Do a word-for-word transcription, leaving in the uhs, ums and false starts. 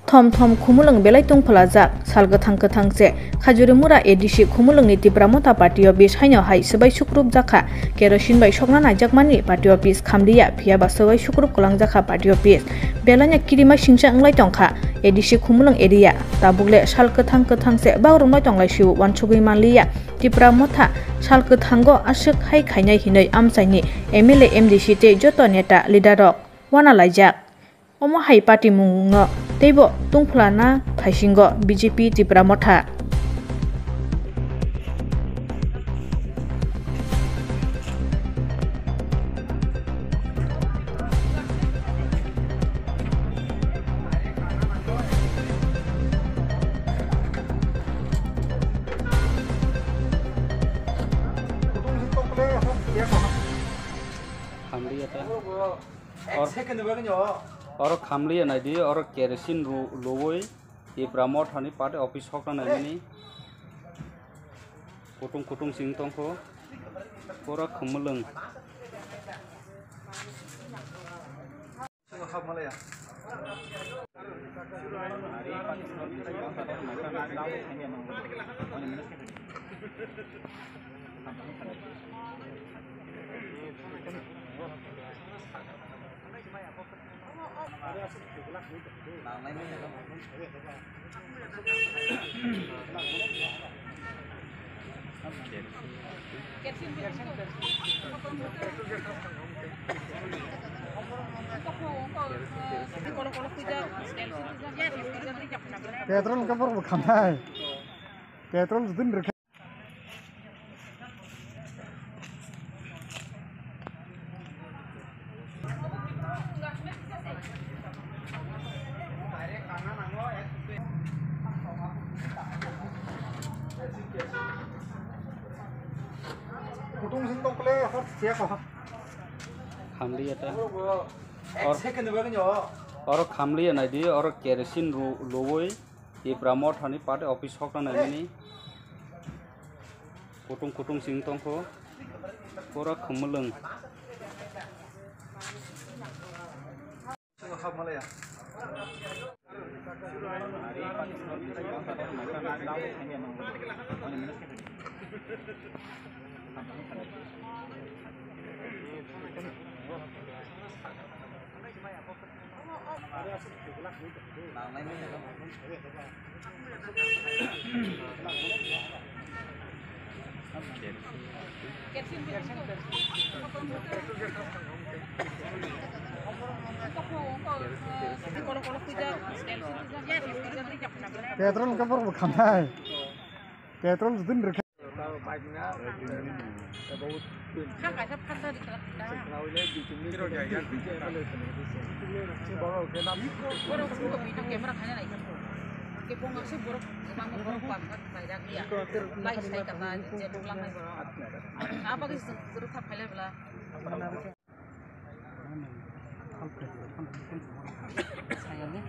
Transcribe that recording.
Thom thom Khumulwng belai tungphwlajak. Sal kwthang kwthang se Khajurimura A D C Khumulwngni Tipra Motha Party Office haino hai swbai sukrupjakha. Kerosene bai sokna naijakmani Party Office khamliya, phiyaba swbai sukrup kwlangjakha Party Office. Belaino kirima singcha wnglai tongkha A D C Khumulwng area. Tabukle sal kwthang kwthang se bagrumlai tonglaisio, uansugwi manliya. Tipra Motha sal kwthango aswk hai khainai hinwi amchaini M L A, M D C tei joto neta leader rok uanalaijak. Omo hai party mungno teibo tungphwlana phaisingo B J P Tipra Motha. Hamri ya ta. Or-, oro khamliya naidi, oro kerosene ru-, luwi Tipra Mothani party office hokna naimani. Kutung kutung sing tongkho, pura Khumulwng. Petrol ka borok bo khamnai. Petrol jodi ni rwkha. Khamliya ta. Or-, oro khamliya naidi, oro kerosene ru-, luwi Tipra Mothani party office hokna naimani. Kutung kutung sing tongkho, pura Khumulwng. Petrol ka borok bo khamnai. Petrol jodi ni rwkha. Kha kaisa phatsa di kala kala. Borok suka video camera khaina nai. Kebong asuk borok, mama borok bangkha khaida kya. Lai sai kata je boklang nai borok. Apa kis guru thap khailai bla. Sayang ni.